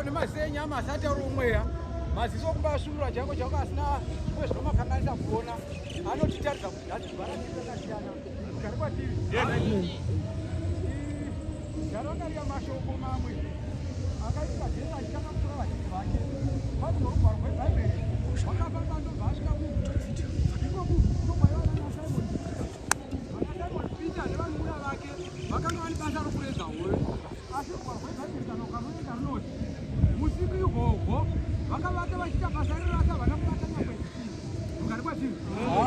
nemaziso enyama asi ataura omweya. Maziso okumba asvinura chaiko chaiko asina zvimwe zvinomakanganisa kuona anotitaridza kuti nhasi zuva ratiri rakasiyana. Rugare kwatiri. Ndarangarira mashoko mamwe akaitika Jesu achitanga kutora vadzidzi vake. Kwati norugwaro rweBhaibheri wakafamba ndobva asvika iko kunokwaiva nana Simon Peter. Vana Simon Peter nevanun'una vake vakanga vane basa rokuredza hove. Asi rugwaro rweBhaibheri kana ukaruverenga runoti usiku ihwohwo vakavata vachiita basa rerasa havana kubata nyangwe Rugare kwatiri.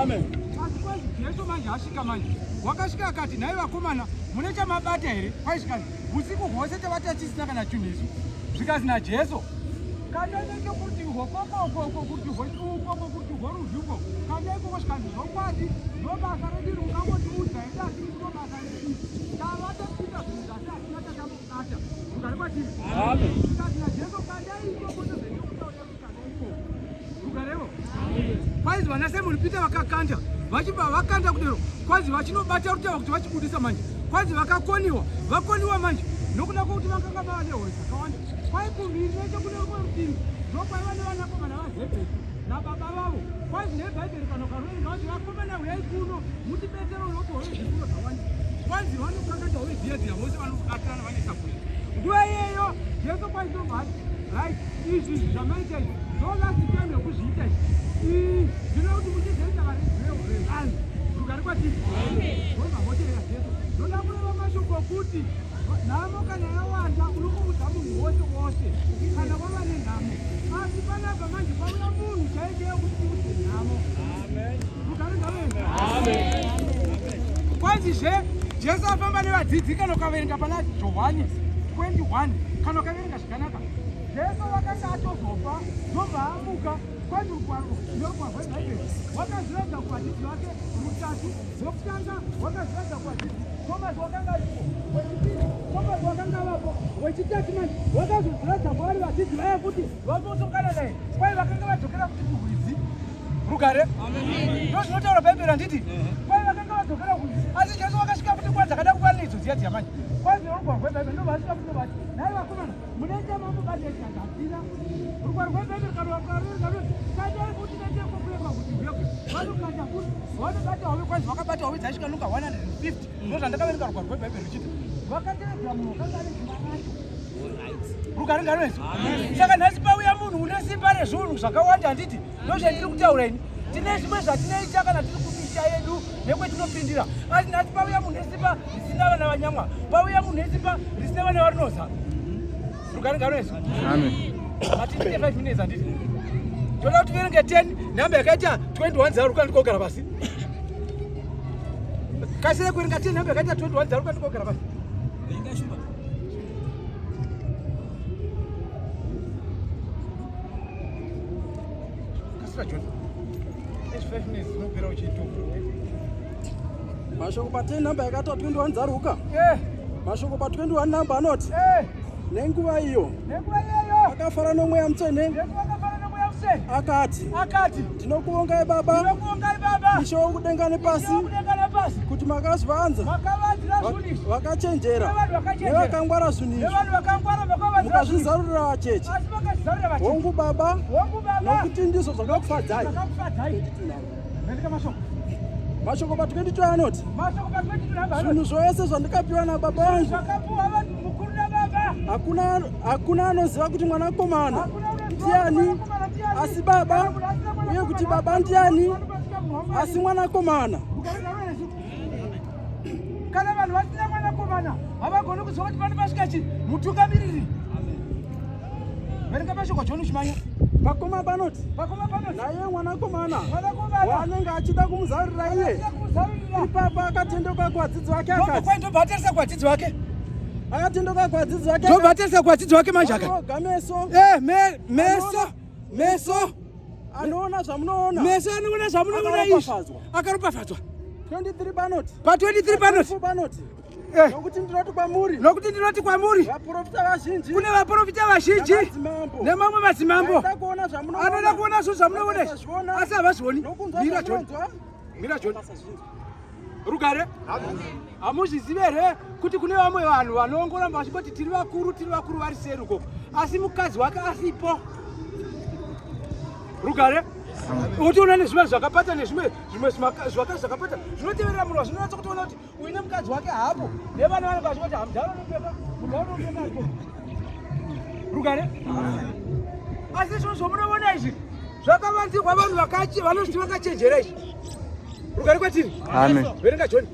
Amen. Asi kwanzi Jesu manje asvika manje. Wakasvika akati nhai vakomana mune chamabata here? Kwaisvika usiku hwose tavata tisina kana chinhu isu. Zvikanzi naJesu kandai nechokuti hwokokokoko kuti hweuko kuti hworudyi uko kandai ikoko zvikanzi zvokwadi ndobasa redu iri ungangotiudza here asi ndobasa redu tavata tichiita zvinhu zvasi hatina tatamubata rugare kwatiri. Amen. Zvikanzi naJesu kandai ikoko ndozvendikutaurira Rugarewo. Kwanzi vana Simon Peter vakakanda vachibva vakanda kudero kwanzi vachinobata rutava kuti vachibudisa manje kwanzi vakakoniwa vakoniwa manje nokuda kwokuti vakanga vava nehove dzakawanda kwai kumhiri nechekune rumwe rutivi ndokwaiva nevanakomana vazebhedhi nababa vavo kwanzi nebhaibheri kana ukaruverenga vati vakomana huyai kuno mutibetsere nokuti hove dzikuno dzawanda kwanzi vanokakata hove dziya dziya vose vanobatirana vanoisa kure nguva iyeyo jesu kwaizobva ati Right, izvi izvi zvamaita izvi ndo last time yekuzviita izvi. Ndinoda kuti muchizoita varevanhu rugare kwatiri. Vobva votevera Jesu. Ndoda kureva mashoko okuti nhamo kana yawanda unongoudza munhu wose wose kana wava nenhamo. Asi panapa manje pauya munhu chaiye chaiye kuti tiudze nhamo. Rugare ngave. Kwanzizve Jesu afamba nevadzidzi kana ukaverenga pana Johani 21 kana ukaverenga zvakanaka Jesu wakanga atozofa ndobva amuka kwanzi rugwaro rugwaro rwebhaibheri wakazviratidza kuvadzidzi vake rutatu rwekutanga wakazviratidza kuvadzidzi Tomasi wakanga aripo wechipiri Tomasi wakanga avapo wechitatu manje wakazozviratidza kwavari vadzidzi vaya futi vatosongana naye kwai vakanga vadzokera futi kurwizi rugare ndozvinotaura bhaibheri handiti kwai vakanga vadzokera kurwizi asi Jesu wakasvika futi nguva dzakada kuva nedzo dziya dziya manje kwanzi rugwaro rwebhaibheri ndobva asvika futi ndobva ati nhai vakomana Munoita mambo bate chakafira. Rugwaro rwebhaibheri kana rwakarurika runoti kandai futi nechekokurema kuti huya kuya. Vanokanda futi vanobata hove kwanzi vakabata hove dzaisvika nunga 150 ndozvandakaverenga rugwaro rwebhaibheri ruchiti vakatevedzera munhu wakanga ane simba racho. Rugare ngaruvesu. Saka nhasi pauya munhu une simba rezvinhu zvakawanda handiti ndozvandiri kutaura ini tine zvimwe zvatinoita kana tiri kumisha yedu nekwetinopindira asi nhasi pauya munhu nesimba risina vana vanyamwa pauya munhu nesimba risina vana varinoza rugare ngaruvesu matitine 5 minutes handiti toda kuti verenge 10 nhamba yakaita 21 zaruka ndikogara pasi kasira kuverenga 10 nhamba yakaita 21 zaruka ndikogara pasi Kasira John. It's 5 minutes zinopera uchiita. Mashoko pa 10 number yakata 21 dzaruka. Eh. Mashoko pa 21 number anoti. Eh. Nenguva iyo. Nenguva iyoyo. Akafara nomweya mutsvene. Jesu akafara nomweya mutsvene. Akati. Akati. Ndinokuvongai Baba. Ndinokuvongai Baba. Ishe wokudenga nepasi. Ishe wokudenga nepasi. Kuti makazvivanza. Makavanzira zvinhu izvi. Vakachenjera. Nevanhu vakachenjera. Nevakangwara zvinhu izvi. Nevanhu vakangwara makavanzira. Mukazvizarurira vacheche. Asi makazvizarurira vacheche. Hongu Baba. Hongu Baba. Nokuti ndizvo zvakakufadzai. Zvakakufadzai. Verenga mashoko. Mashoko pa 22 anoti. Mashoko pa 22 anoti. Zvinhu zvose zvandikapiwa nababa vangu. Zvakapiwa vanhu mukuru nababa. Hakuna hakuna anoziva kuti mwanakomana ndiani asi baba uye kuti baba ndiani asi mwanakomana. Kana vanhu vasina mwanakomana havagoni kuziva kuti pano pasvika chi mutungamiriri. Verenga mashoko John uchimanya. Pakoma panoti. Pakoma panoti. Naye mwanakomana. Mwanakomana. Waanenge achida kumuzarurira iye. Ipapo akatendeuka kuvadzidzi vake akati. Ndobva ndobva atarisa kuvadzidzi vake. Akatendeuka kuvadzidzi vake. Ndobva atarisa kuvadzidzi vake manje akati. Oga meso. Eh, me, meso. Meso. Anoona zvamunoona. Meso anoona zvamunoona izvi. Akaropafadzwa. 23 panoti. Pa 23 panoti. Panoti. Eh. Nokuti ndinoti kwamuri. Nokuti ndinoti kwamuri. Vaprofita vazhinji. Kune vaprofita vazhinji. Nemamwe madzimambo. Anoda kuona zvamunoona. Anoda kuona zvinhu zvamunoona. Asi havazvioni. Mira John. Mira John. Rugare. Hamuzvizivi here kuti kune vamwe vanhu vanongoramba vachingoti tiri vakuru tiri vakuru vari seri uko. Asi mukadzi wake asipo. Rugare. Utoona nezvimwe zvakapata nezvimwe zvimwe zvaka zvakapata zvinoteverera munhu zvinonatsa kutoona kuti uine mukadzi wake hapo nevana vanenge vachingoti hamudhara unopfeka mudhara unopfeka ariko. Rugare. Asi zvinhu zvamunoona izvi zvakavanzirwa vanhu vanozviti vakachenjera izvi. Rugare kwatiri. Amen. Verenga John.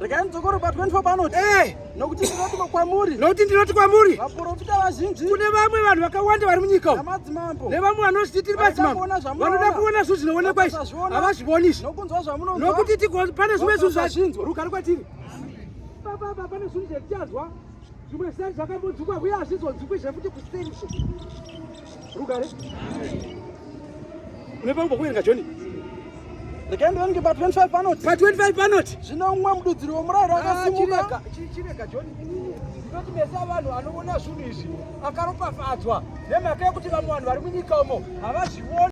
Regai mudzokoro pa 24 panoti. Eh. Nokuti ndinoti kwamuri. Nokuti ndinoti kwamuri. Vaprofita vazhinji. Kune vamwe vanhu vakawanda vari munyika umu. Namadzimambo. Nevamwe vanozviti tiri madzimambo. Vanoda kuona zvinhu zvinoonekwa izvi. Havazvivoni izvi. Nokunzwa zvamunonzwa. Nokuti pane zvimwe zvinhu zvazvinzwa. Rugare kwatiri. Baba pane zvinhu zvatichazwa. Zvimwe zvisati zvakambonzwikwa uye hazvizonzwikwi zvefuti kuseri izvo. Rugare. Une pamwe pokuverenga John? Regai ndiverenge pa 25 panoti. Pa 25 panoti. Zvino mumwe mududziri womurayiro akasimuka. Ah, chirega John. Ndinoti mese vanhu anoona zvinhu izvi akaropafadzwa nemhaka yekuti vamwe vanhu vari munyika umo havazvioni.